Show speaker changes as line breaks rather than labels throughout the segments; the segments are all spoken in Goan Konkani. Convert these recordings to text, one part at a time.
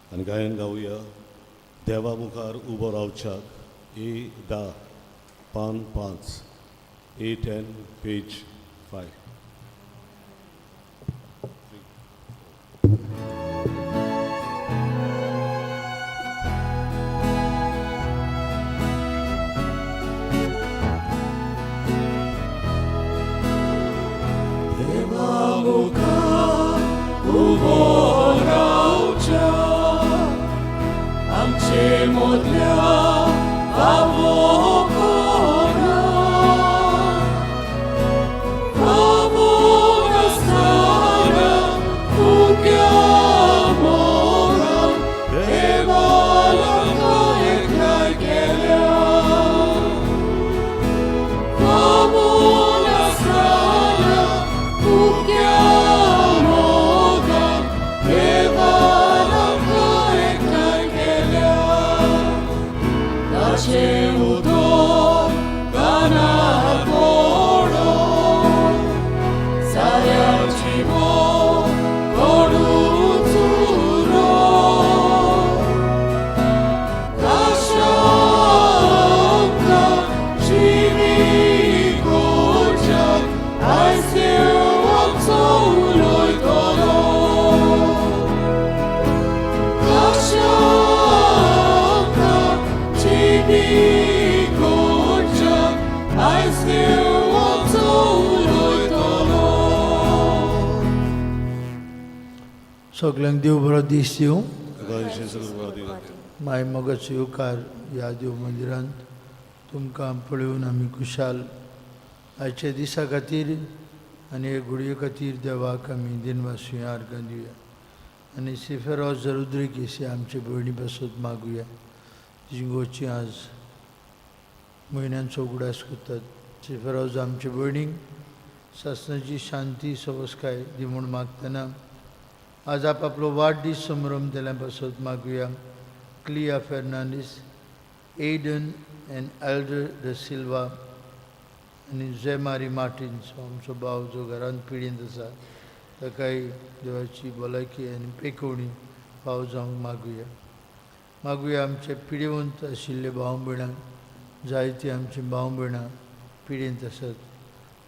आनी गायन गावया देवा मुखार उबो रावच्याक ए 10 पान 5 A 10 page 5.
आमचे मोदल्या फावो कोना फावो नासतना तुज्या मोगान देवान आमकां एकठांय केल्या फावो नासतना तुज्या मोगान देवान आमकां एकठांय केल्या ताचें उदक कानार पडोन साऱ्याची मोग कोडून चुरोन ताशा आमकां जिवी कोच्याक आयज देव आमचो उलयतलो ताशा आमकां जिवी कोच्याक आयज देव आमचो उलयतलो.
सगल्यांक देव बरो दीस दिवं.
तुका सगळं दिवं.
माय मोगाचो येवकार ह्या देव मंदिरांत तुमकां पळोवन आमी खुशाल. आयच्या दिसा खातीर आनी हे घडये खातीर देवाक आमी दिनवासुया, अर्गां दिवया आनी सिफेरोज रुद्रिगीस हे आमचे भयणी पासत मागुया, जी गोची आज म्हयन्यांचो उगडास करतात. सिफेरोज आमचे भयणीक सासणाची शांती सवस्काय दी म्हूण मागतना आज आपलो वाडदीस संभ्रम दिल्या पासत मागुया. Clea Fernandes, Aiden and Elder the Silva आनी जेमारी मार्टिन्स आमचो भाव जो घरांत पिडेंत आसा ताकाय देवाची भलायकी आनी पेकोवणी फाव जावंक मागुया. मागुया आमचे पिडेवंत आशिल्ले भाव भयणांक, जायती आमची भाव भयणां पिडेंत आसात.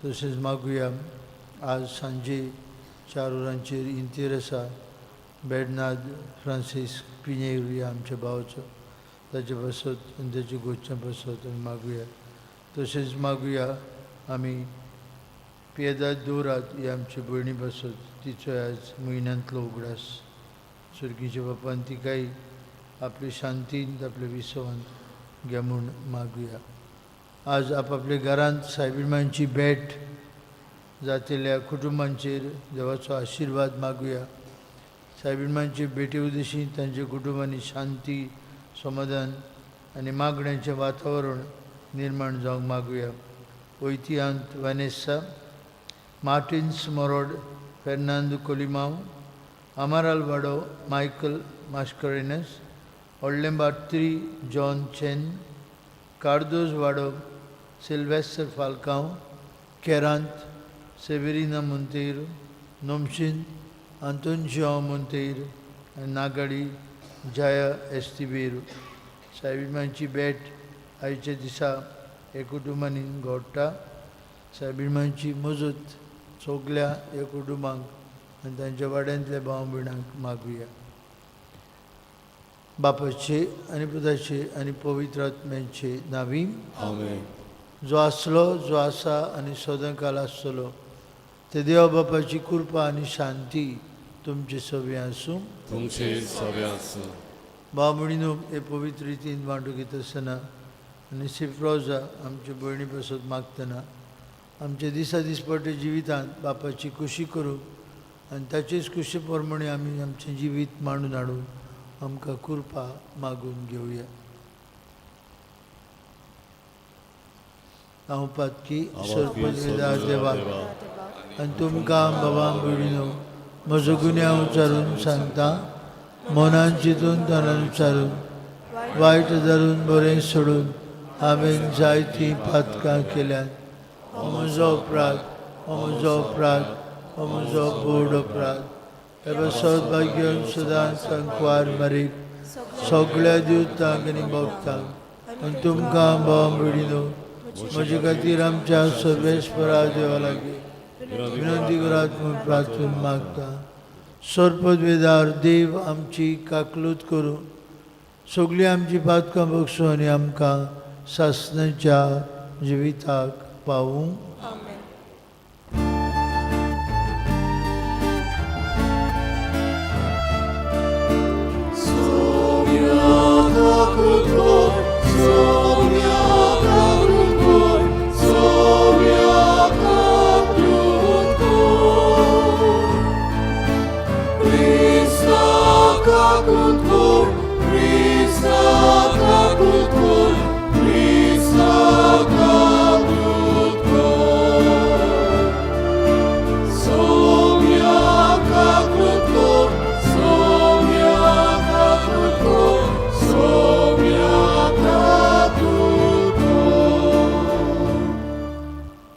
तशेंच मागुया आज सांजे 4 वरांचेर इंतेर आसा बेडनाद फ्रांसीस पिनेर ह्या आमच्या भावाचो, ताचे पासत आनी ताच्या गोच्या पासत आमी मागुया. तशेंच मागुया आमी पियेदाद दवरात ही आमची भयणी पासत, तिचो आज म्हयन्यांतलो उगडास. सुर्गीच्या बापान तिकाय आपली शांतींत आपल्या विसवांत घे म्हूण मागुया. आज आपआपल्या घरांत सायबीण भेट जातल्या कुटुंबांचेर देवाचो आशिर्वाद मागुया. सायबीण भेटी उद्देशी तांच्या कुटुंबांनी शांती, समाधान आनी मागण्याचें वातावरण निर्माण जावंक मागुया. वैतिहांत Vanessa, Martins मोरोड, Fernand Colimao, Amaral Vaddo, Michael Mascarenhas, Vhoddlembhat 3 John Chen, Cardoz Vaddo, Sylvester Falcao, केरांत सेवेरिना मोंतेर, नोमशीन Anton मोंतेर आनी नागाडी जाया एस्तिबेरू. सायबीण भेट आयच्या दिसा हे कुटुंबांनी घडटा. सायबीण मजत सगल्या ह्या कुटुंबांक आनी तांच्या वाड्यांतल्या भाव भयणांक मागुया. बापाचे आनी पुताचे आनी पवित्र आत्म्याचे नांवी.
आमेन.
जो आसलो, जो आसा आनी सदांकाल आसतलो ते देवा बापाची कृपा आनी शांती तुमचे सगळें आसूं.
तुमचे सगळे आसूं.
भाव भयणीनो, हे पवित्र रितीन वांटू घेता आसतना आनी सिफ्रोजा आमचे भयणी पासत मागतना आमच्या दिसा दिसपट्टे जिवितांत बापाची खुशी करूंक आनी ताचेच खुशी प्रमाणे आमी आमचें जिवीत मांडून हाडून आमकां कृपा मागून घेवया. हांव पातकी सर्पदा देवा आनी तुमकां बाबा भयणीनो म्हजो गुन्यांव उचारून सांगता, मनान चिंतून तनान उचारून वायट धरून बरें सोडून हांवें जायतीं पातकां केल्यात. हो म्हजो अपराध, हो म्हजो अपराध, हो म्हजो व्हड अपराध. हे पासत भाग्यन सदांच सांकवार मारीक सगळ्या दिवतांक आनी भक्तांक आनी तुमकां भाव भयणीनो म्हजे खातीर आमच्या सर्वेस्परा देवा लागीं विनंती करात म्हूण प्रार्थून मागता. सर्पदवेदार देव आमची काकलूत करूं, सगळीं आमची पातकां बगसूं आनी आमकां सासणाच्या जिविताक पावूं.
आमेन.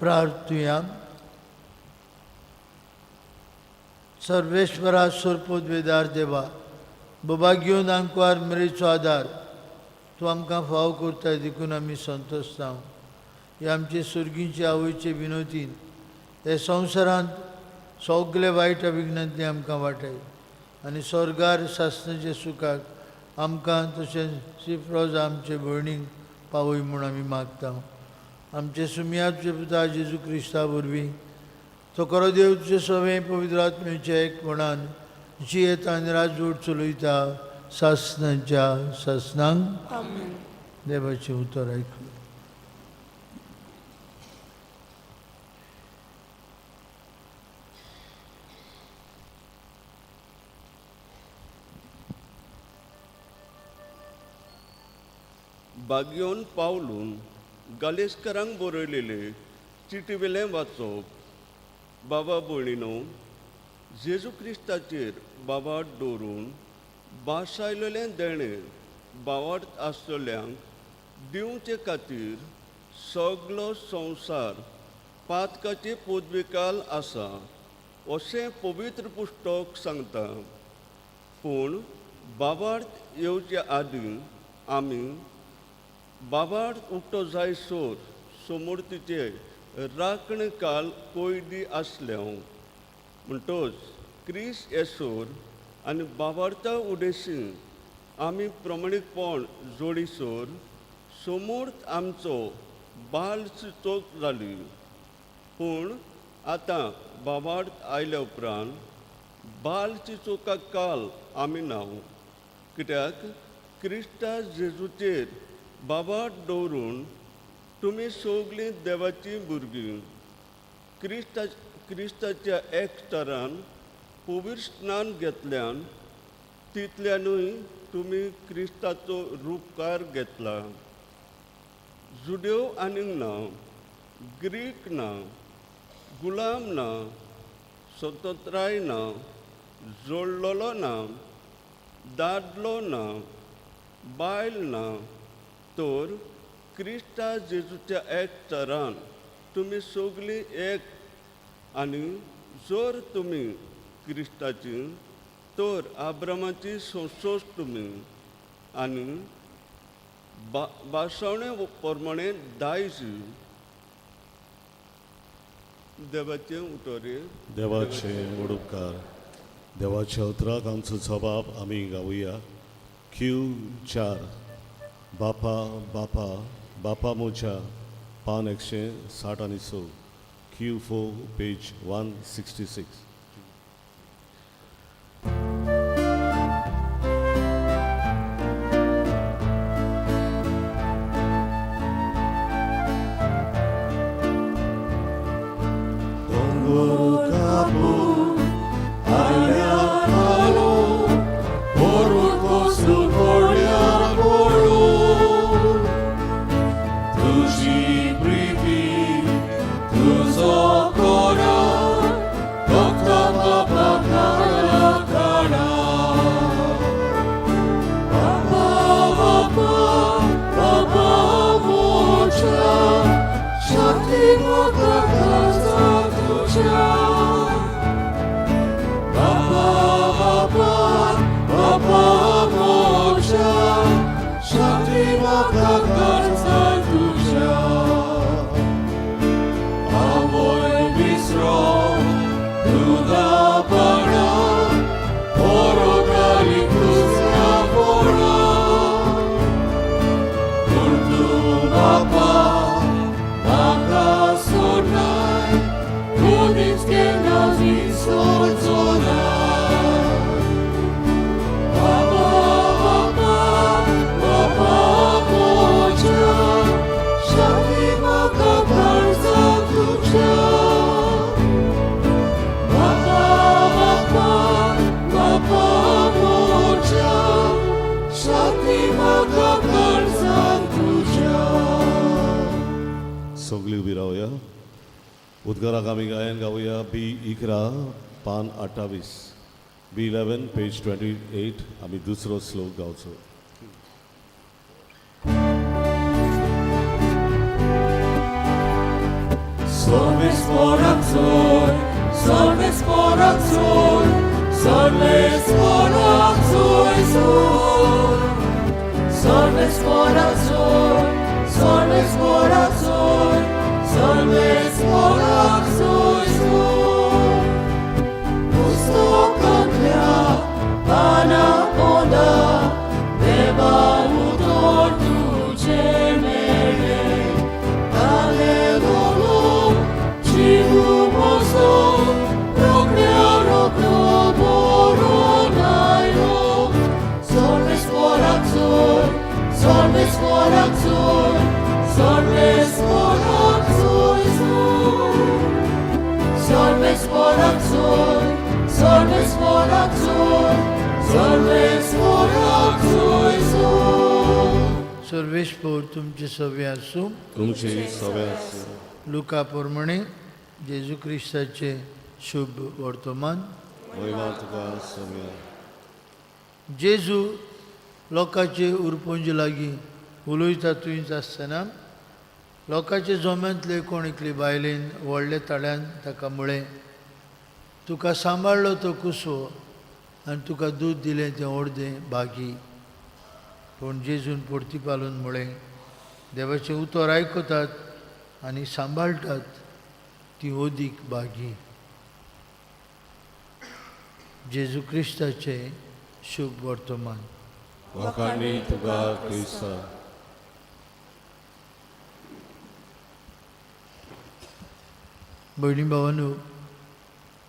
प्रार्थुया. सर्वेश्वरा सोरपोदवेदार देवा, बोबाग्योन आंकवार मरेचो आदार तूं आमकां फाव करताय देखून आमी संतोशता. हे आमचे सुर्गींचे आवयचे विनोदीन हे संवसारांत सगळे वायट अभिज्ञांतले आमकां वाटाय आनी स्वर्गार सासणाचे सुखाक आमकां तशेंच सिफ्रोज आमचे भयणीक पावय म्हूण आमी मागता. आमचे सुमयाचे पुता जेजू क्रिस्ता वरवीं तो खरो देव तुजे सवें पवित्र आत्म्याच्या एकपणान जियेता आनी राजवट चलयता सासणाच्या सासणांक.
आमेन.
देवाचें उतर आयकूं.
बागयोन पावलून गालेस्करांक बरयलेले चिटीवेलें वाचप. बाबा भयणीनो, जेजू क्रिस्ताचेर बाबाट दवरून भासायलेलें देणें बावाट आसतल्यांक दिवचे खातीर सगलो संवसार पातकाचे पदविकाल आसा अशें पवित्र पुस्तक सांगता. पूण बाबार्थ येवचे आदीं आमी बाबार्थ उक्तो जायसर समोर तिचे राखणे काल कोयदी आसले. म्हणटच क्रिस येसर आनी बाबार्था उदेशी आमी प्रमाणीकपण जोडीसर समोर आमचो बाल चोक जाली. पूण आतां बाबार्थ आयल्या उपरांत बाल चिचोका काल आमी ना, कित्याक क्रिस्ता जेजूचेर बाबाट दवरून तुमी सगळीं देवाचीं भुरगीं. क्रिस्ताच्या एक स्तरान पवित्र स्नान घेतल्यान तितल्यानूय तुमी क्रिस्ताचो रुपकार घेतला. जुदेव आनीक ना, ग्रीक ना, गुलाम ना, स्वतंत्राय ना, जोडलेलो ना, दादलो ना, बायल ना, तर क्रिस्ता जेजूच्या एक तरान तुमी सगळीं एक. आनी जर तुमी क्रिस्ताची तर आब्रामाची संसोस तुमी आनी भासावणे प्रमाणे दायज. देवाचें उतर.
देवाचे वडुपकार. देवाच्या उतराक आमचो जबाब आमी गावया. क्यू 4 बापा बापा बापा मोच्या, पान 166, Q4 page 166.
तुजी प्रिती, तुजो कोरा.
सगळीं उबी रावया. उद्गाराक आमी गायन गावया बी 11 पान 28, बी 11 पेज 28. आमी दुसरो श्लोक गावचो.
सर्वेस्पराचोय, सर्वेस्पराचोय, सर्वेस्पराचोय सोय. सर्वेस्पराचोय, सर्वेस्पराचोय, सर्वेस्पराचोय सोय. पुस्तकांतल्या पाना पोंदा देवा उतर तुजें मेळ्ळें. तालेलोलो जीव म्हजो रोखड्या रोखडो मरून आयलो. सर्वेस्पराचोय, सर्वेस्पराचोय, सर्वेस्पराचोय सोय. सर्वेस्पराचोय, सर्वेस्पराचोय, सर्वेस्पराचोय सोय.
सर्वेस्पोर तुमचे सवे आसूं.
तुमचे सगळे आसूं.
लुका प्रमाणे जेजू क्रिस्ताचे शुभ वर्तमान.
महिमा तुका सगळ्या.
जेजू लोकांचे उरपोंजे लागीं उलयता थंयच आसतना लोकांचे जोम्यांतले कोण एकली बायलेन व्हडल्या ताळ्यान ताका म्हळें, तुका सांबाळ्ळो तो कुसवो आनी तुका दूद दिलें तें अर्दें भागी. पूण जेजून परतीपालून म्हळें, देवाचें उतर आयकतात आनी सांबाळटात ती अदीक भागी. जेजू क्रिस्ताचें शुभ वर्तमान.
वाखाणी तुका क्रिस्ता.
भयणी भावांनो,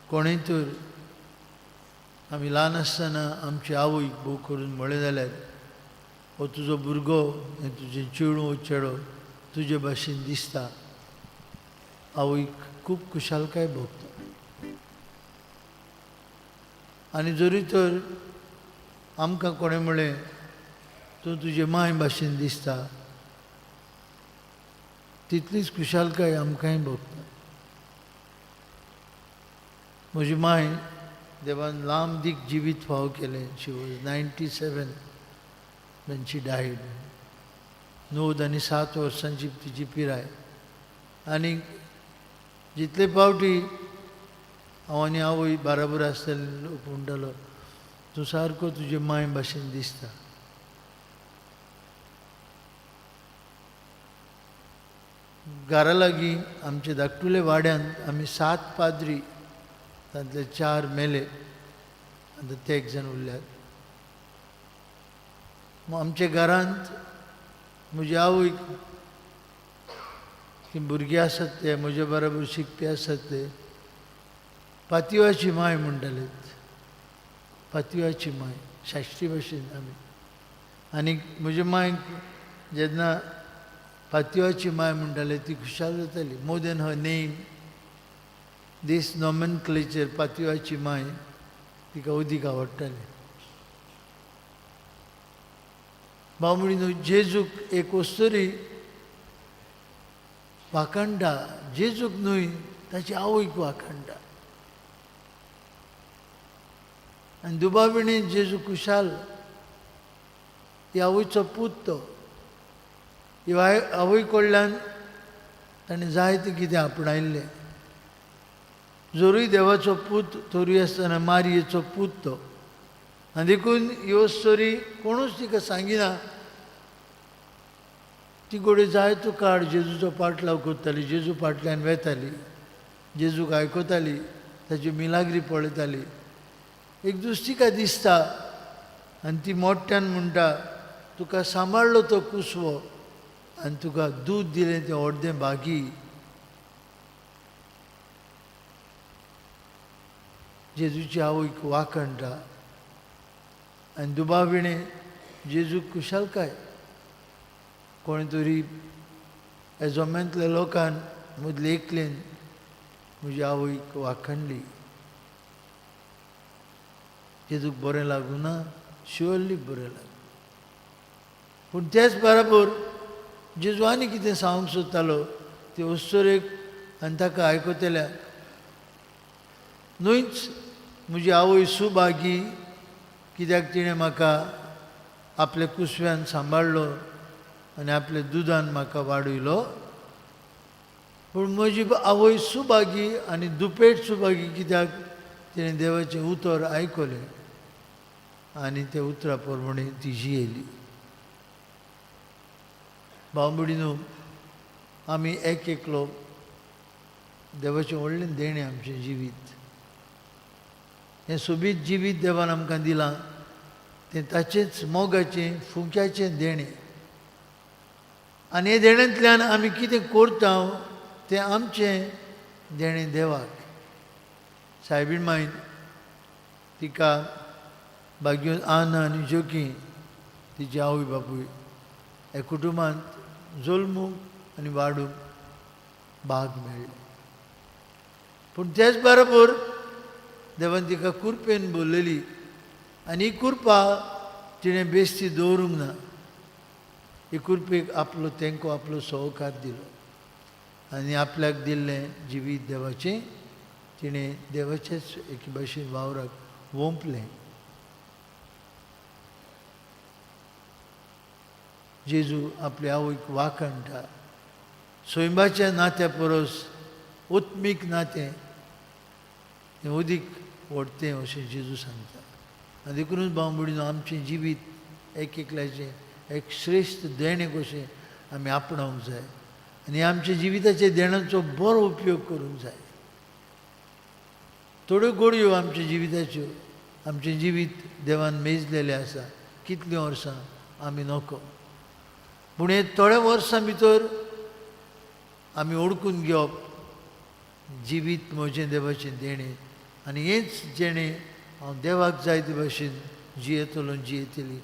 कोणें तर आमी ल्हान आसतना आमची आवयक भोव करून म्हळें जाल्यार, हो तुजो भुरगो, हें तुजें चेडूं हो चेडो तुजे भाशेन दिसता, आवयक खूब खुशालकाय भोगता. आनी जरी तर आमकां कोणें म्हळें तूं तुजे मांय भाशेन दिसता, तितलीच खुशालकाय आमकांय भोगता. म्हजी मांय देवान लांब दीक जिवीत फावो केलें. She was 97 when she died. 97 वर्सांची तिची पिराय. आनी जितले पावटी हांव आनी आवय बाराबर आसताली, लोक म्हणटालो तूं सारको तुजे मांय भाशेन दिसता. घरा लागीं आमच्या धाकटुले वाड्यांत आमी 7 पाद्री, तांतले 4 मेले, आतां ते एक जाण उरल्यात. आमच्या घरांत म्हजी आवयक ती भुरगीं आसात ते म्हजे बराबर शिकपी आसात ते पातिवाची माय म्हणटाले, पातिवाची माय साश्टी भाशेन आमी. आनी म्हजे मायक जेन्ना पातिवाची माय म्हणटाले ती खुशाल जाताली. More than her name, this nomenclature पातिवाची my तिका अदीक आवडटाली. भाव म्हणून जेजूक एक वस्तुरी वाखाणटा, जेजूक न्हय ताची आवयक वाखाणटा. आनी दुबाविणे जेजू खुशाल, ही आवयचो पूत तो, ही आवय कडल्यान ताणें जायतें कितें आपणायल्लें. जरूय देवाचो पूत तरूय आसतना मारयेचो पूत तो, आनी देखून ह्यो स्टोरी कोणूच तिका सांगिना. ती घोडे जायतो काळ जेजूचो पाटलाव करताली, जेजू फाटल्यान वेताली, जेजूक आयकताली, ताची मिलाग्री पळयताली. एक दीस तिका दिसता आनी ती मोठ्यान म्हणटा, तुका सांबाळ्ळो तो कुसवो आनी तुका दूद दिलें तें अर्दें भागी. जेजूची आवयक वाखाणटा आनी दुबाविणे जेजूक खुशालकाय. कोणें तरी ह्या जम्यांतल्या लोकान मदले एकलेन म्हजी आवयक वाखाणली. जेजूक बरें लागूं ना, शुअरली बरें लागूं, पूण तेच बराबर जेजू आनी कितें सांगूंक सोदतालो, ते अस्तुरेक आनी ताका आयकतल्याक. न्हूच म्हजी आवय सुभागी कित्याक तिणें म्हाका आपल्या कुसव्यान सांबाळ्ळो आनी आपल्या दुदान म्हाका वाडयलो, पूण म्हजी आवय सुभागी आनी दुपेट सुभागी कित्याक तिणें देवाचें उतर आयकलें आनी त्या उतरा प्रमाणे ती जियेली. भाव भयणीनो, आमी एक एकलो देवाचें व्हडलें देणें आमचें जिवीत, हें सोबीत जिवीत देवान आमकां दिलां तें ताचेंच मोगाचें फुंक्याचें देणें. आनी हे देण्यांतल्यान आमी कितें करता तें आमचें देणें देवाक. सायबीण मायन तिका भाग्यो आना आनी जोकी तिची आवय बापूय ह्या कुटुंबांत जल्मूंक आनी वाडूंक भाग मेळ्ळें. पूण तेच बरोबर देवान तिका कुरपेन बोलयली आनी ही कुरपा तिणें बेस्ती दवरूंक ना. ही कुरपेक आपलो तेंको, आपलो सहकार दिलो आनी आपल्याक दिल्लें जिवीत देवाचें तिणें देवाचेच एके भाशेन वावराक वोंपलें. जेजू आपले आवयक वाखाणटा. सैमाच्या नात्या परस उत्मीक नातें तें अदीक व्हडतें अशें जेजू सांगता. आनी देखुनूच भाव भयणीनो, आमचें जिवीत एक एकल्याचें एक श्रेश्ठ देणें कशें आमी आपणावंक जाय आनी आमच्या जिविताच्या देण्याचो बरो उपयोग करूंक जाय. थोड्यो गोडयो आमच्या जिविताच्यो, आमचें जिवीत देवान मेजलेलें आसा कितलीं वर्सां आमी नको, पूण हे थोड्या वर्सां भितर आमी ओडकून घेवप जिवीत म्हजें देवाचें देणें आनी हेंच जेणें हांव देवाक जाय ते भाशेन जियेतलो, जियेतली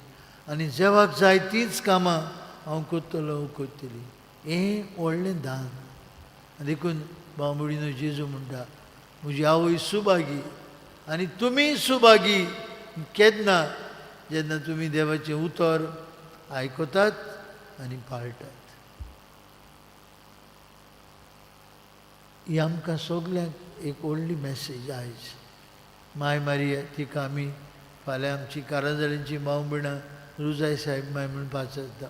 आनी देवाक जाय तींच कामां हांव करतलो, करतली. हें व्हडलें दान. आनी देखून भाव भयणीनो, जेजू म्हणटा म्हजी आवय सुभागी आनी तुमी सुभागी केन्ना, जेन्ना तुमी देवाचें उतर आयकतात आनी पाळटात. ही आमकां सगल्यांक एक व्हडली मॅसेज आयज. माय मारिया तिका आमी फाल्यां आमची कारांजळींची भाव भयणां रुजाय साहेब माय म्हूण पाचारता.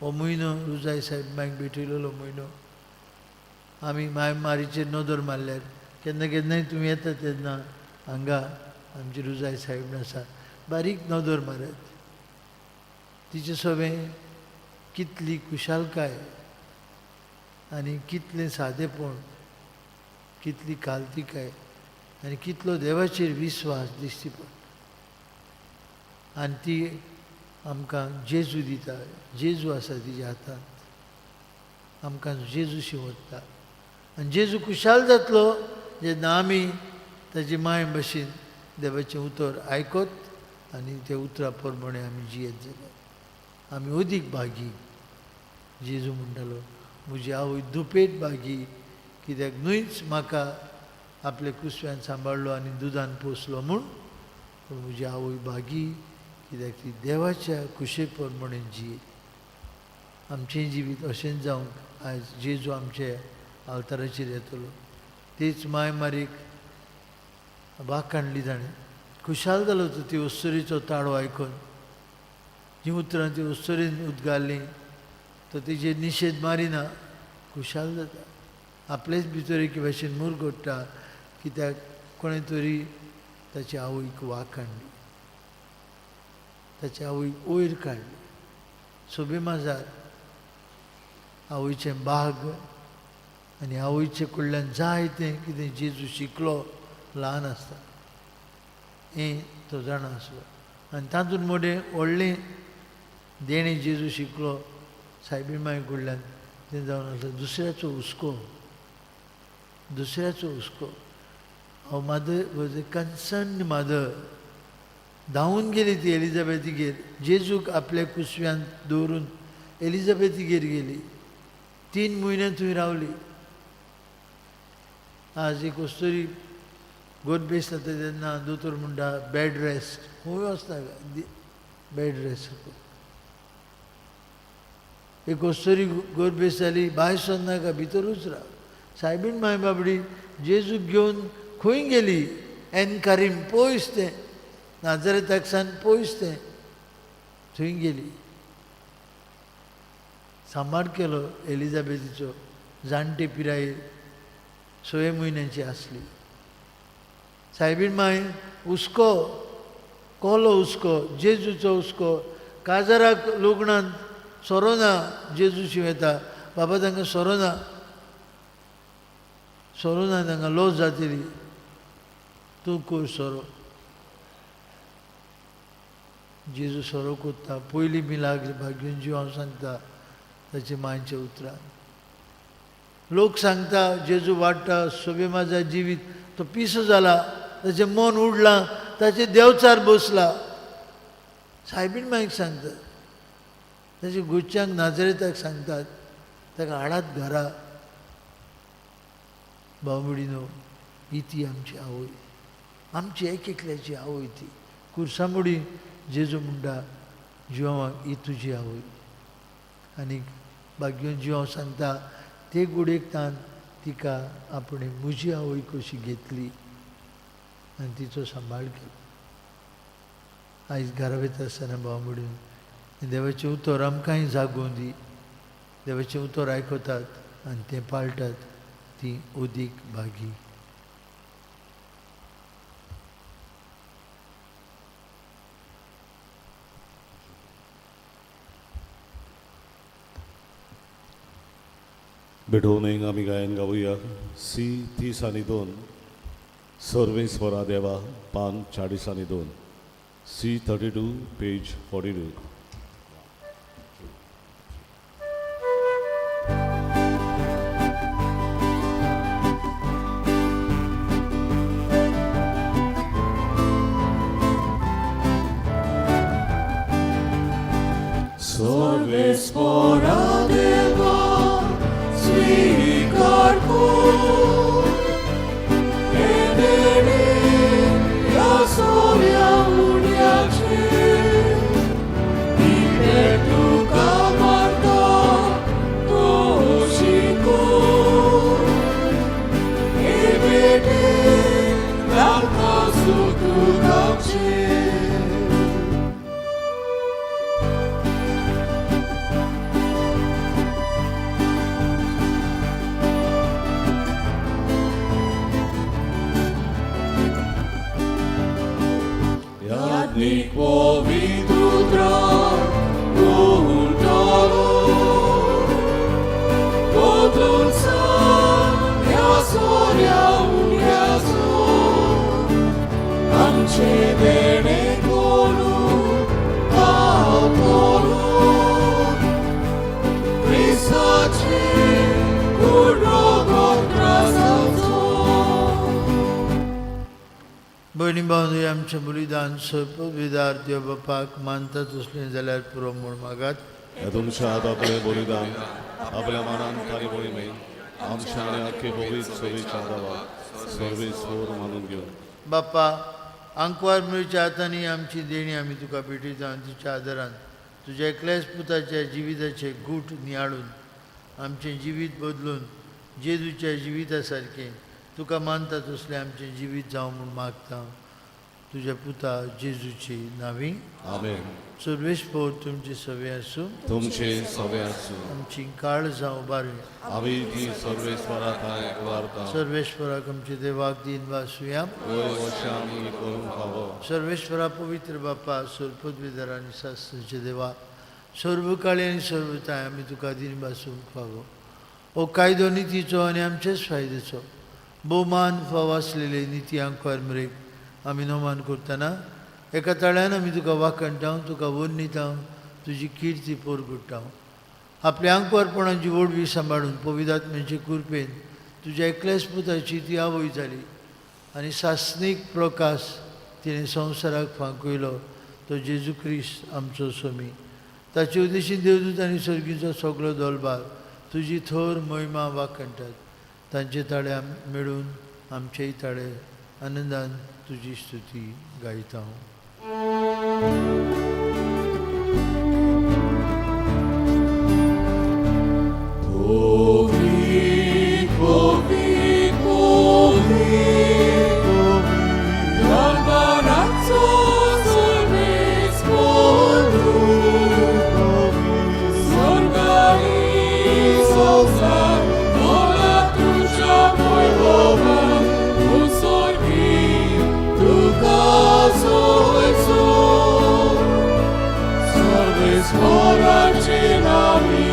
हो म्हयनो रुजाय साहेब मायक भेटयलेलो म्हयनो. आमी माय मारीचेर नदर मारल्यार केन्ना केन्नाय तुमी येता तेन्ना हांगा आमची रुजाय साहेब आसा, बारीक नदर मारत तिचे सवें कितली खुशालकाय आनी कितलें सादेपण, कितली कालतिकाय आनी कितलो देवाचेर विस्वास दिश्टी पडटा. आनी ती आमकां जेजू दिता, जेजू आसा तिच्या हातांत, आमकां जेजू शिंवरता. आनी जेजू खुशाल जातलो जेन्ना आमी ताची माय भशेन देवाचें उतर आयकत आनी त्या उतरा प्रमाणे आमी जियेत जाल्यार आमी अदीक भागी. जेजू म्हणटालो म्हजी आवय दुपेट भागी कित्याक न्हूच म्हाका आपल्या कुसव्यान सांबाळ्ळो आनी दुदान पोसलो म्हूण, पूण म्हजी आवय भागी कित्याक ती देवाच्या कुशे प्रमाणे जियेली. आमचें जिवीत अशेंच जावंक आयज जेजू आमचे आल्ताराचेर येतलो. तीच माय मारीक वाखाणली ताणें. खुशाल जालो तो ती अस्तुरेचो ताळो आयकून. जीं उतरां ती अस्तुरेन उदगारलीं तो तिचेर निशेध मारिना, खुशाल जाता. आपलेच भितर एके भाशेन मुरगट्टा कित्याक कोणें तरी ताची आवयक वाखाणली, ताची आवयक वयर काडली. सोबे माजार आवयचें बाग आनी आवयचे कडल्यान जाय तें कितें जेजू शिकलो ल्हान आसता हें तो जाणा आसलो. आनी तातूंत मोडें व्हडलें देणें जेजू शिकलो सायबीण माय कडल्यान तें जावन आसलें दुसऱ्याचो हुस्को, दुसऱ्याचो हुस्को. हांव mother was a concern mother. धांवून गेली ती एलिजाबेथीगेर, जेजूक आपल्या कुसव्यांत दवरून एलिजाबेथीगेर गेली. 3 म्हयने थंय रावली. आज एक अस्तुरी गोरबेस जाता तेन्ना दोतोर म्हणटा बेड रेस्ट, खंय वचना बेड रेस्ट. एक अस्तुरी गोरबेस जाली, भायर सरनाका, भितरूच राव. सायबीण माय बाबडी जेजूक घेवन खंय गेली? एनकारीम पयस तें, नाजरेताक सान पयस तें, थंय गेली. सांबाळ केलो एलिजाबेथीचो. जाणटे पिराये 6 म्हयन्यांची आसली. सायबीण माय हुस्को, कोलो हुस्को, जेजूचो हुस्को. काजाराक लग्नान सोरो ना, जेजू शिंवेता बाबा तांकां सोरो ना, सोरो ना, तांकां लॉस जातली, तूं कर सोरो. जेजू सोरो कोत्ता. पयलीं मिलाग्र भाग्यून जीव हांव सांगता ताचे मांयच्या उतरान. लोक सांगता जेजू वाडटा सोबे माझा जिवीत, तो पिसो जाला, ताचें मन उडलां, ताचें देवचार बसला. सायबीण मायक सांगतात, ताचे गुच्यांक नाजरेताक सांगतात, ताका हाडात घरा. भाव भयणीनो, ही ती आमची आवय, आमची एक एकल्याची आवय ती. कुर्सामुडी जेजू म्हणटा जिवाक ही तुजी आवय. आनी भाग्योन जिवांव सांगता ते गुडेक तान तिका आपणें म्हजी आवय कशी घेतली आनी तिचो सांबाळ केलो. आयज घरा वयता आसतना भाव भयणीन देवाचें उतर आमकांय जागोवन दी. देवाचें उतर आयकतात आनी तें पाळटात ती अदीक भागी.
भेटोवनूय आमी गायन गावया सी 30 आनी 2, सर्वेस्वरा देवा, पान 40 आनी 2, सी 32 पेज 42.
सर्वेस्वरा देवा स्वीकार कर, हे देणे ह्या सोऱ्या उण्याचे, इतलें तुका मागता तो शिकोय, हे बेटे तांकां सुख गावचें. Yadnik povidudra kultalo Podunca ja sorja unjazo Amche dene kolu kautolo Prisache kudrogotra salzo.
भयणी भावंदय, आमचें बलिदान सर्पविदार देव बापाक मानता तसलें जाल्यार पुरो म्हूण मागात.
ह्या तुमच्या हातांतलें बलिदान आपल्या मनान तारी मोहिमे आमच्या आनी आख्खे पवित्र सोबीच्या देवाक सर्वेस्वर मानून घेवन.
बापा, आंकवार मेळच्या हातांनी आमची देणी आमी तुका भेटयता आनी तिच्या आदारान तुज्या एकल्याच पुताच्या जिविताचे गूट नियाळून आमचें जिवीत बदलून जेजूच्या जिविता सारकें तुका मानता तसलें आमचें जिवीत जावं म्हूण मागता तुज्या पुता जेजूची नांवी.
आमेन.
सर्वेस्पर तुमचे सवे आसूं.
तुमचे सवे आसूं.
आमची काळ जावं बारी.
आमी ती सर्वेस्वरा थांय वार्ता.
सर्वेश्वराक आमचे देवाक दीन वासुया.
वय वर्षां आमी करूंक फावो.
सर्वेश्वरा पवित्र बापा, सर्वपदवीधर आनी शास्त्राचे देवा, सर्वकाळी आनी सर्वताय आमी तुका दीन भासूंक फावो. हो कायदो नितीचो आनी आमचेच फायद्याचो भोवमान फावो आसलेले निती आंकवार मरेक आमी नोमान करतना एका ताळ्यान आमी तुका वाखणटा, तुका वर्णिता, तुजी किर्ती पोरगुट्टा. आपल्या आंकवारपणाची व्हडवी सांबाळून पवित्र कृपेन तुज्या एकल्याच पुताची ती आवय जाली आनी सासणीक प्रकाश तिणें संवसाराक फांकयलो तो जेजू क्रिस्त आमचो स्वामी. ताचे उद्देशीन देवदूत आनी सर्गीचो सगळो दोलबार तुजी थोर महिमा वाखणटात. तांचे ताळे मेळून आमचेय ताळे आनंदान तुजी स्तुती गायता.
स्मराची नामी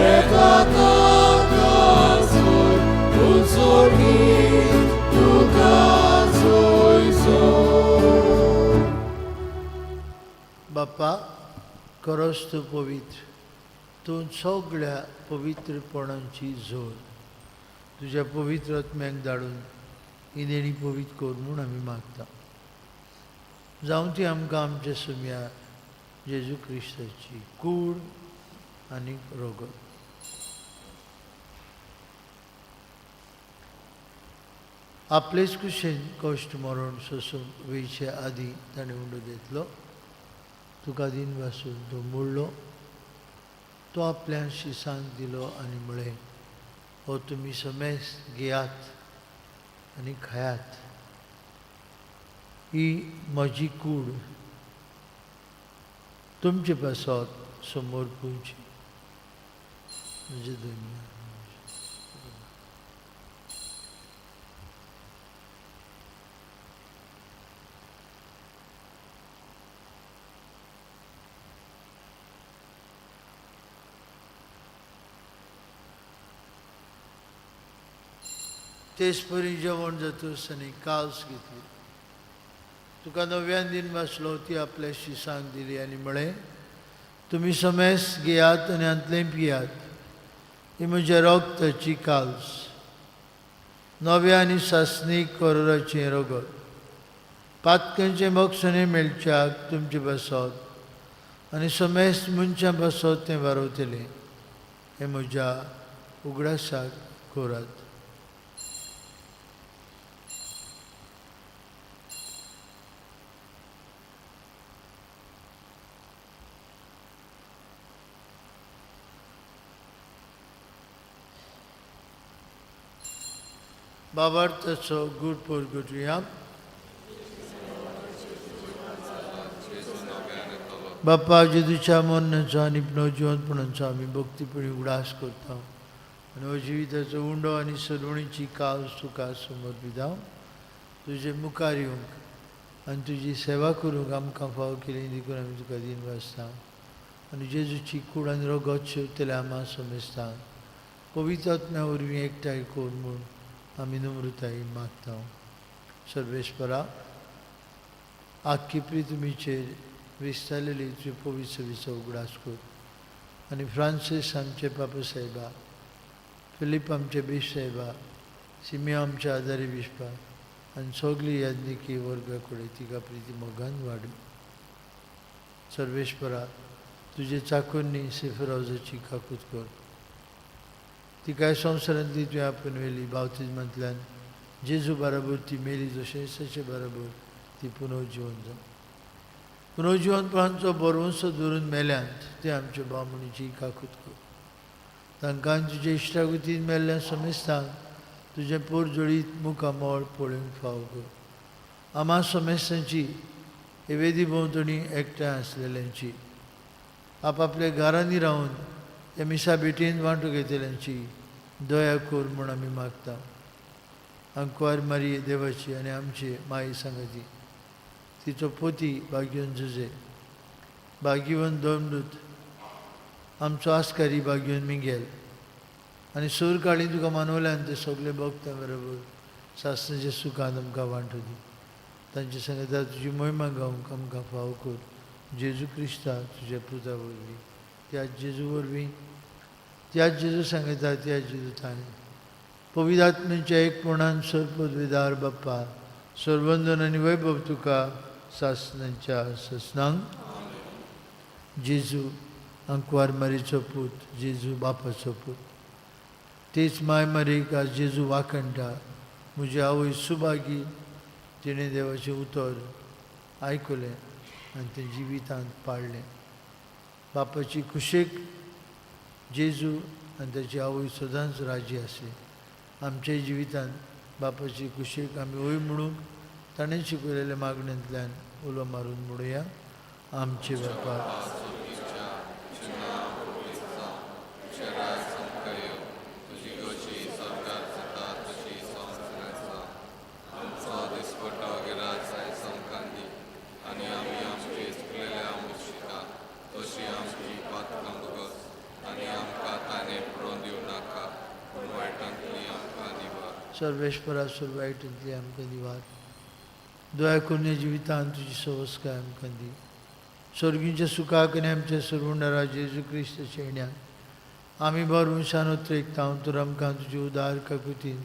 एका ताकासोय उजोडीत तुका जोयजो.
बाप्पा खरोच तूं पवित्र, तूं सगळ्या पवित्रपणाची जोड. तुज्या पवित्र आत्म्याक धाडून ही देणी पवित्र कर म्हूण आमी मागता. जावं ती आमकां आमच्या सुम्या जेजू क्रिस्ताची कूड आनी रोगत. आपलेच कुशेन कश्ट मरण सोसूंक वयचे आदीं ताणें उंडो घेतलो, तुका दिन वासून तो मोडलो, तो आपल्या शिसांक दिलो आनी म्हळें, हो तुमी समेस्त घेयात आनी खायात, ही म्हजी कूड तुमचे पासत समोर पुंची म्हजे धन्य. तेच परी जेवण जातूच आनी काल्स घेतली, तुका नव्यान दिन वाचलो, ती आपल्या शिसांक दिली आनी म्हळें, तुमी समेस घेयात आनी हांतलें पियात, ही म्हज्या रगताची काल्स, नव्या आनी सासणीक करोराचें रगत, पातकांचें मोक्षणें मेळच्याक तुमचे पासत आनी समेस्त मनशां पासत तें वारवतलें, हें म्हज्या उगडासाक करात. बाबार्थाचो गूढ परगटुया. बाप्पा जेजूच्या मरणाचो आनी नवजिवनपणाचो आमी भक्तीपणी उगडास करता आनी हो जिविताचो उंडो आनी सरवणीची काल तुका समर्पिता. तुजे मुखार येवंक आनी तुजी सेवा करूंक आमकां फाव केली देखून आमी तुका दिन वाचता आनी जेजूची कूड आनी रगत शेवतले आमा समजता. पवित्र आत्म्या वरवीं एकठांय कर म्हूण आमी नम्रताय मागता. सर्वेस्परा, आख्खी प्रितमीचेर विस्तारलेली तुजी पवित्र सेवेचो उगडास कर आनी फ्रांसीस आमचे पापा साहेबा, फिलीप आमचे बीश साहेबा, सिमियो आमच्या आदारी बिस्पा आनी सगली याज्ञिकी वर्गा कडेन तिका प्रिती मोगान वाडू. सर्वेस्परा, तुजे चाकोन्नी सेफरावजाची काकूत कर, तिकाय संवसारांतली तुवें आपूण व्हेली बावतिज्मांतल्यान जेजू बराबर ती मेली जशें तशे बराबर ती पुनर्जिवन जावं. पुनर्जिवनपणाचो बरवंसो धरून मेल्यांत ते आमच्या बामणीची काकूत कर. तांकां तुजे इश्टागतीन मेल्ल्या समेस्तांक तुजें पोरजोळीत मुखामळ पळोवंक फाव कर. आमा समेस्तांची हे वेदी भोंवतणी एकठांय आसलेल्यांची, आपापल्या घरांनी रावन ह्या मिसा भेटीन वांटो घेतल्यांची दया कर म्हूण आमी मागता. आंकवार मारी देवाची आनी आमची माई सांगाती, तिचो पोती भाग्यवन जुजे, भाग्यवन दोमदूत, आमचो आस्कारी भाग्यवन मिंगेल आनी सूर काळी तुका मानवल्यान ते सगळे भोगता बरोबर सासणाच्या सुखान आमकां वांटो दी. तांचे सांगता तुजी मोहिमा गावंक आमकां फाव कर. जेजू क्रिस्ता तुज्या पुता वरवीं, त्या जेजू वरवीं, त्या जेजू सांगता त्या जेजू ताणें पवित्र आत्म्याच्या एकपणान सर्वपदवीदार बाप्पा, सर्वंदन आनी वैभव तुका सासणाच्या सासणांक. जेजू आंकवार मारीचो पूत, जेजू बापाचो पूत, तेच माय मारीक आज जेजू वाखणटा. म्हजी आवय सुभागी, तिणें देवाचें उतर आयकलें आनी तें जिवितांत पाळ्ळें. बापाची कुशेक जेजू आनी ताची आवय सदांच राजी आसली. आमच्या जिवितांत बापाची कुशेक आमी वय म्हणूंक ताणें शिकयलेल्या मागण्यांतल्यान उलो मारून म्हणुया, आमचे बापा
आनी आमी आमची चुकलेल्या मुशिता तशी आमची
सर्वेश्वरा वायटांतली आमकां दिवार दया करून जिवितांत तुजी सवस्काय आमकां दी. स्वर्गींच्या सुखाक आनी आमच्या सर्वुंडरा जेजू क्रिस्त शेण्याक आमी बर मनशान उतरेकता तर आमकां तुजी उदार काकुतीन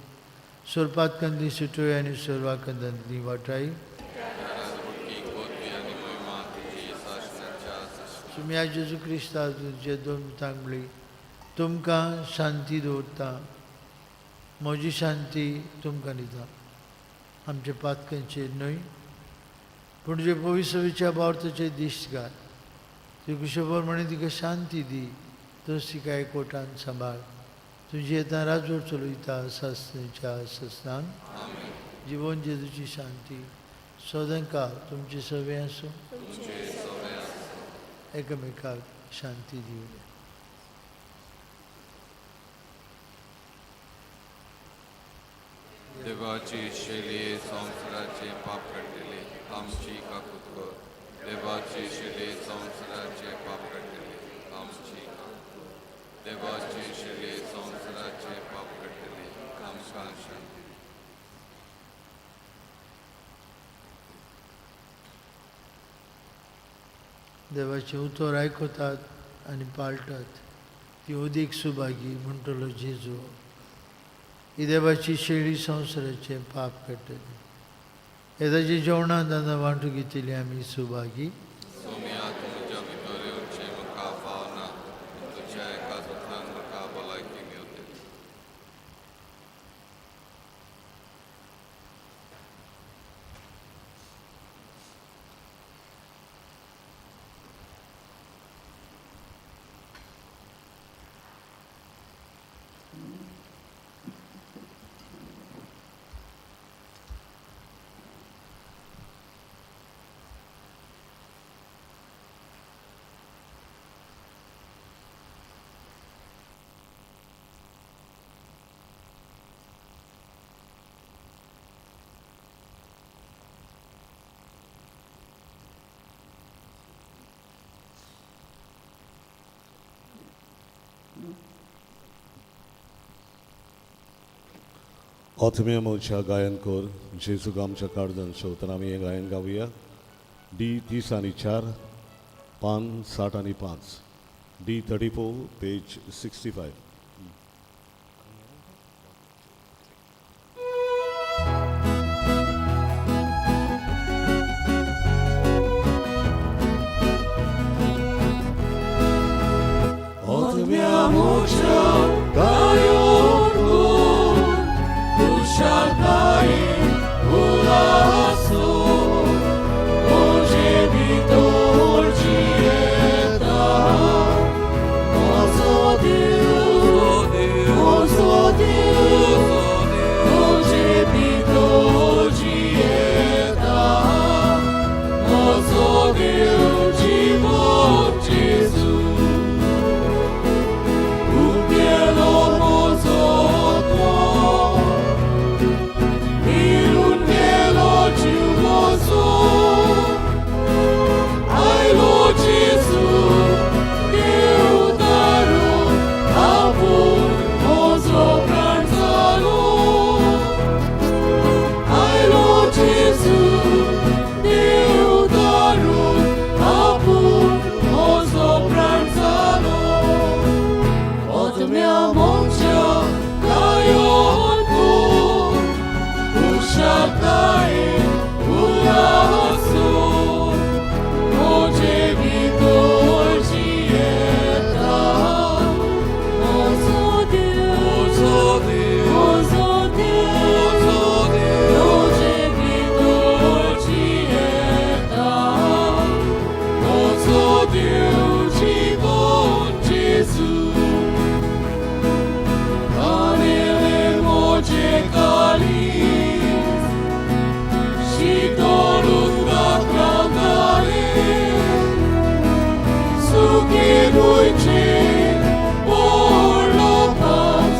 सोरपातकांतली सुटोय आनी सर्वाकंदांतली वाटाय. सुम्या जेजू क्रिस्ता तुजे दोन तांगली तुमकां शांती दवरता, म्हजी शांती तुमकां दिता. आमच्या पातकांचेर न्हय पूण जे पवित्रच्या बावताचे दिश्ट घाल. ती कुशबर म्हणे तिका शांती दी, तोच तिका एकवटान सांबाळ. तुजी येता राजवट चलयता सासच्या सस्नान जिवन जेजूची शांती सदांकाळ तुमचे सवे आसूं. एकामेकाक शांती दिवया.
देवाची शेली संवसाराचे पाप काडटले आमची काकूत कर. देवाची शेली संवसाराचे पाप काडटले आमची काकूत कर. देवाची शेली संवसाराचे पाप काडटले आमकां शांती दी.
देवाचें उतर आयकतात आनी पाळटात ती अदीक सुभागी म्हणटलो जेजू. ही देवाची शेळी संवसाराचें पाप काडटली. येदाच्या जेवणांत आतां वांटू घेतली आमी सुभागी.
सोम्या तुमच्या भितर येवचें म्हाका फावना, पूण तुज्या एका उतरान म्हाका भलायकी मेवतली.
आत्मीय मोच्या गायन कर जेजूक आमच्या काळजान शेवतना आमी हें गायन गावया. डी 30 आनी 4, पान 60 आनी 5, डी 34 पेज 65.
Por lo paz,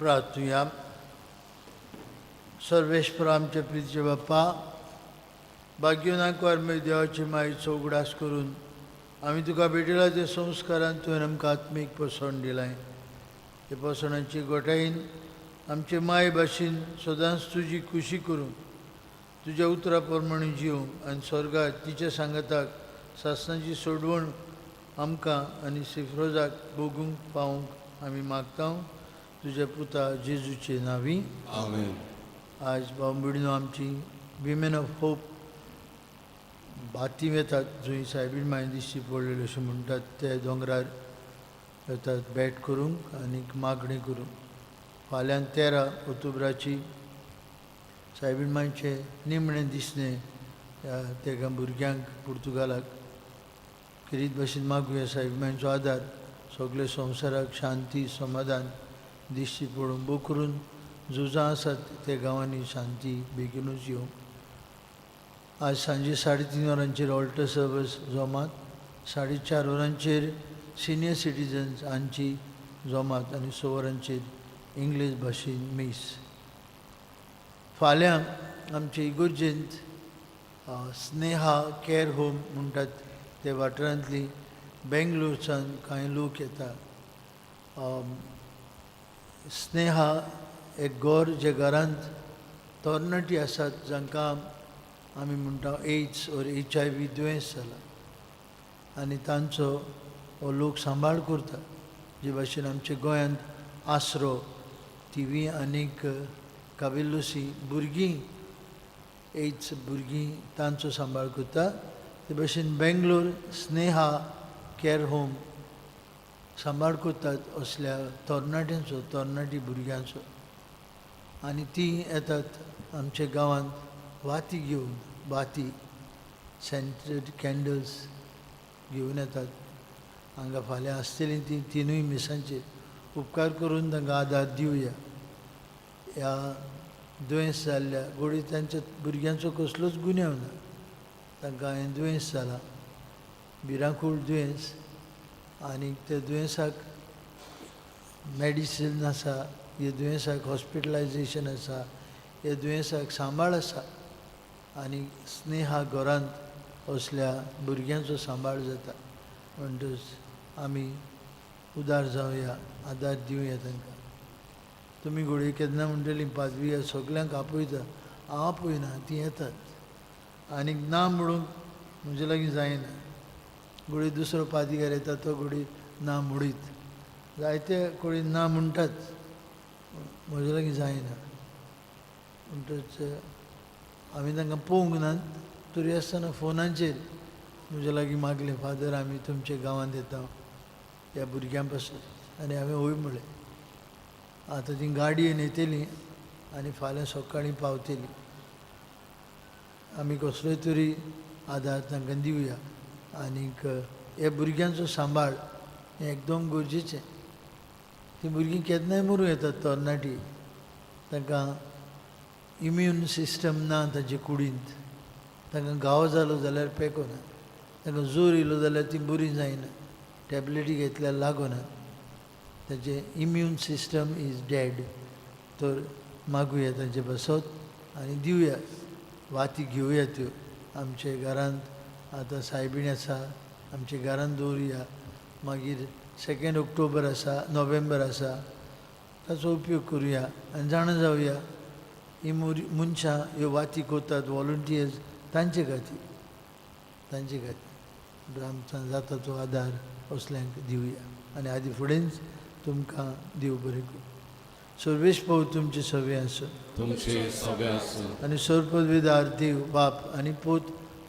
प्रार्थुया. सर्वेश्वर आमच्या प्रितीचे बाप्पा, भाग्यनाकवार देवाची मायेचो उगडास करून आमी तुका भेटयला त्या संस्कारान तुवें आमकां आत्मीक पोसवण दिलाय. ते पोसवणाची गोठायेन आमचे माय भाशेन सदांच तुजी खुशी करूंक, तुज्या उतरा प्रमाणे जिवंक आनी स्वर्गात तिच्या सांगाताक सासणाची सोडवण आमकां आनी सिफ्रोजाक भोगूंक पावूंक आमी मागता तुज्या पुता जेजूचे नांवी.
आमेन.
आज भाव भयणीनो, आमची विमेन ऑफ होप बाती वेतात, जंय सायबीण माय दिश्टी पडलेली अशें म्हणटात ते दोंगरार वेतात भेट करूंक आनी मागणी करूंक. फाल्यां 13 ऑक्टोबराची सायबीण मायचें निमणें दिसणें ह्या तेगा भुरग्यांक पुर्तुगालाक खेरीत भाशेन मागुया सायबीण मायचो आदार सगळे संवसाराक शांती समाधान दिश्टी पडून, भोव करून झुजां आसात त्या गांवांनी शांती बेगीनूच येवं. आज सांजे 3:30 वरांचेर ऑल्टर सर्वीस जोमात, 4:30 वरांचेर सिनियर सिटीजन्स हांची जोमात आनी 6 वरांचेर इंग्लीश भाशेन मीस. फाल्यां आमचे इगोर्जेंत स्नेहा कॅर होम म्हणटात ते वाठारांतली बेंगलोरच्यान कांय लोक येता. स्नेहा एक घर जे घरांत तरणाटी आसात जांकां आमी म्हणटा एड्स ओर HIV दुयेंस जाला आनी तांचो हो लोक सांबाळ करता. जे भाशेन आमच्या गोंयांत आसरो टिवी आनीक काबिल्लुसी भुरगीं एड्स भुरगीं तांचो सांबाळ करता, ते भाशेन बेंगलोर स्नेहा कॅर होम सांबाळ करतात असल्या तरणाट्यांचो, तरणाटी भुरग्यांचो. आनी तीं येतात आमच्या गांवांत वाती घेवन, वाती सेंटेड कॅन्डल्स घेवन येतात. हांगा फाल्यां आसतलीं तीं तिनूय मिसांचेर. उपकार करून तांकां आदार दिवया. ह्या दुयेंस जाल्ल्या गोडी तांच्या भुरग्यांचो कसलोच गुन्यांव ना, तांकां हें दुयेंस जालां, भिरांकूळ दुयेंस, आनी त्या दुयेंसाक मेडिसीन आसा, ह्या दुयेंसाक हॉस्पिटलायजेशन आसा, ह्या दुयेंसाक सांबाळ आसा आनी स्नेहा घरांत असल्या भुरग्यांचो सांबाळ जाता. म्हणटच आमी उदार जावया, आदार दिवया तांकां. तुमी घोडये केन्ना म्हणटली पादवी सगल्यांक आपयता, हांव आपयना, तीं येतात आनीक ना म्हणूंक म्हजे लागीं जायना. घोडये दुसरो पादिगार येता तो घोडी ना म्हणीत, जायते कोणी ना म्हणटात, म्हजे लागीं जायना. म्हणटच आमी तांकां पळोवंक नात, तरी आसतना फोनाचेर म्हजे लागीं मागलें, फादर आमी तुमच्या गांवांत येता ह्या भुरग्यां पासून, आनी हांवें हय म्हणलें. आतां तीं गाडयेन येतलीं आनी फाल्यां सकाळीं पावतलीं. आमी कसलोय तरी आदार तांकां दिवया आनीक ह्या भुरग्यांचो सांबाळ हें एकदम गरजेचें. तीं भुरगीं केन्नाय मरूं येतात तरणाटी, तांकां इम्यून सिस्टम ना तांचे कुडींत, तांकां घावो जालो जाल्यार पेकना, तांकां जोर येयलो जाल्यार तीं बरीं जायना, टॅबलेटी घेतल्यार लागना, तांचें इम्यून सिस्टम is dead. तर मागुया तांचे पासत आनी दिवया, वाती घेवया त्यो आमच्या घरांत. आतां सायबीण आसा आमच्या घरांत दवरुया, मागीर 2 ऑक्टोबर आसा, नोव्हेंबर आसा, ताचो उपयोग करुया आनी जाणा जावया ही मनशां ह्यो वाती करतात वॉलंटियर्स तांचे खातीर, तांचे खातीर आमच्या जाता तो आदार असल्यांक दिवया. आनी आदी फुडेंच तुमकां देव बरें करूं. सर्वेश पाव तुमचे सगळे आसूं,
तुमचे सगळे आसूं.
आनी सर्वपदवीदार देव बाप आनी पूत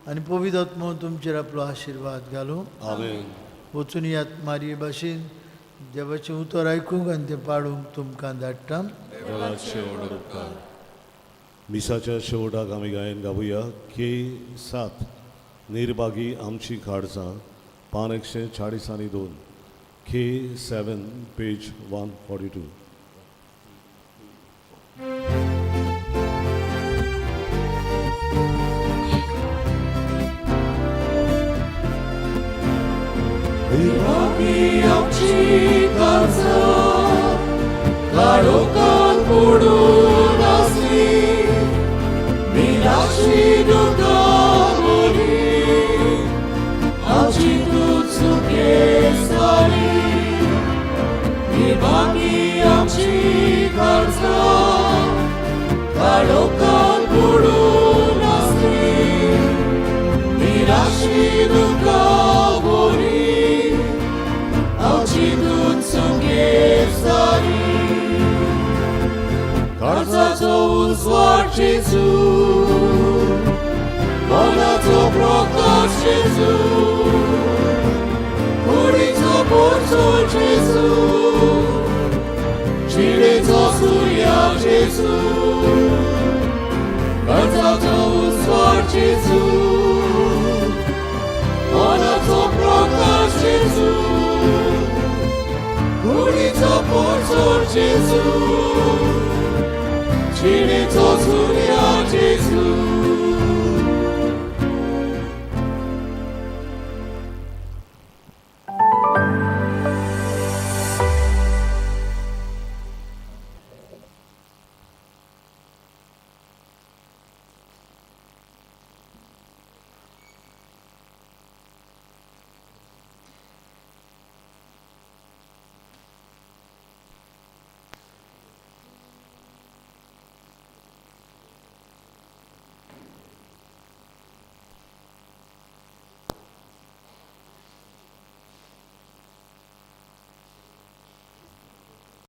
आनी पवित्र आत्मो तुमचेर आपलो आशिर्वाद घालूं.
आमेन.
वचून यात मारये भाशेन देवाचें उतर आयकूंक आनी तें पाडूंक तुमकां धाडटा.
देवाचे व्हड उपकार. मिसाच्या शेवटाक आमी गायन गावया के 7 निर्भागी आमची काळजां, पान 142, के 7 पेज 142.
निर्भागी आमची काळजां, काळोखा निराशी दुकां बरी, आमची तूं चुकेस्तारी, निभागी आमची काळजां, काळोखांत बुडून आसली, निराशी दुकां बरी, आमची तूं चुकेस्तारी. काळजाचो उजवाड जेजू, मनाचो प्रकाश जेजू, कुडीचो पोरचो जेजू, जिणेचो सुर्या जेजू. काळजाचो उजवाड जेजू, मनाचो प्रकाश जेजू, कुडीचो पोरचो जेजू, जिणेचो सुर्या जेजू.